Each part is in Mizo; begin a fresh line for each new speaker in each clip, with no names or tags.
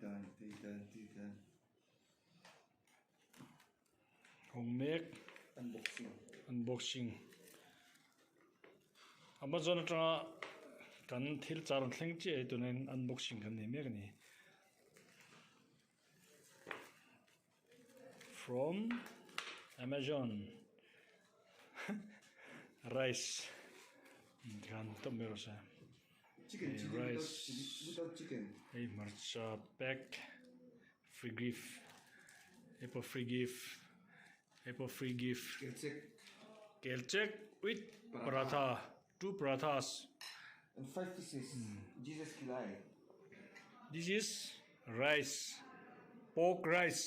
dan tui dan tui dan.
Hawng mek.
Unboxing.
Unboxing. Amazon atanga kan thil char an thleng chiah hi tunin unboxing kan nei mek a ni. From Amazon rice tikhan tawp mai rawh se
Chicken, chicken
rice
without, without chicken.
Hei hmarcha pack free gift hei pawh free gift hei pawh free gift
Kelchek.
Kelchek with paratha two parathas
And five pieces. Jesus kilai.
This is rice pork rice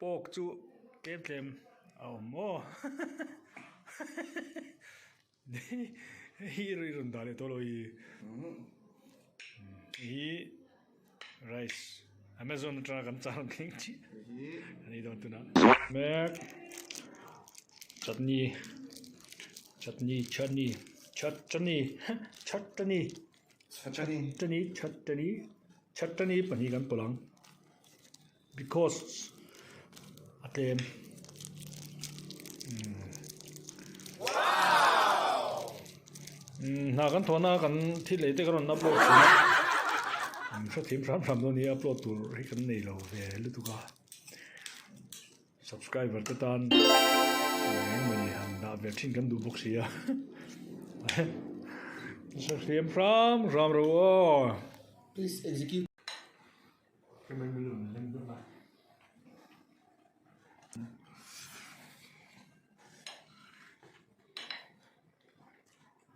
pork chu tlem tlem a awm maw hei hi rawn dah leh tawh lo hi hi rice amazon atanga kan char ang thleng chiah a ni dawn tunah mek chutney chutney chutney chutney chutney. Chutney chutney chutney pahnih kan pawlh ang because a tlem umm hna kan thawhna kan thil ei te ka rawn upload thin a an hrethiam hram hram dawn a ni upload tur hi kan nei lo ve lutuk a. Subscriber te tan engmawni han dah ve thin kan duh bawk si a Hriam hram hram ro aw.
Please execute.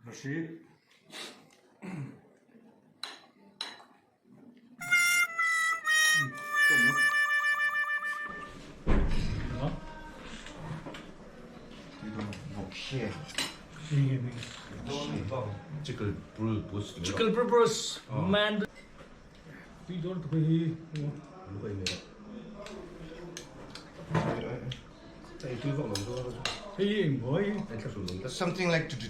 Rasi. Chicken purpose man
Something like to do.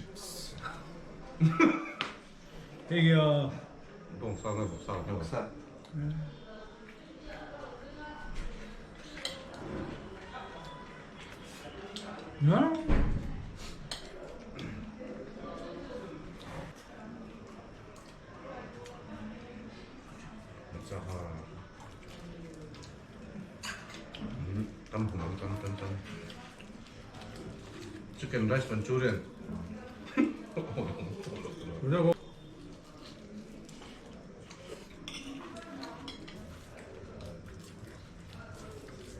Hei a.
Bawngsa nge vawksa nge?
Vawksa.
Na.
Vawksa kha. Tam hmu ang tam tam tam. Chicken rice manchurian.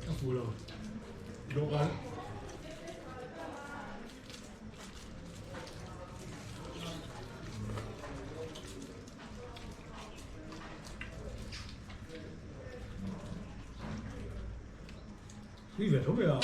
A fu lo. Dawhkan. Tui ve tho ve a.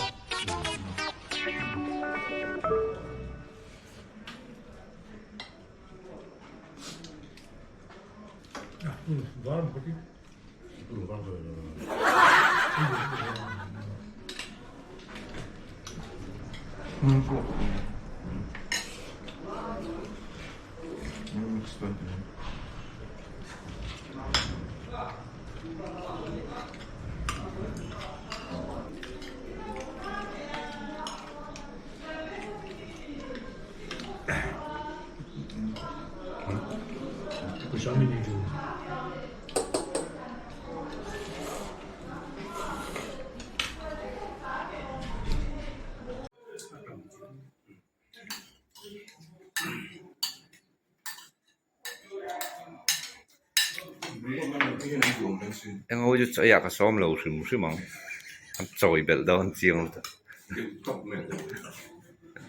Eng ho chu chaw eiah ka sawm lo hrim hrim ang an chawi belh dawn chiang lutuk.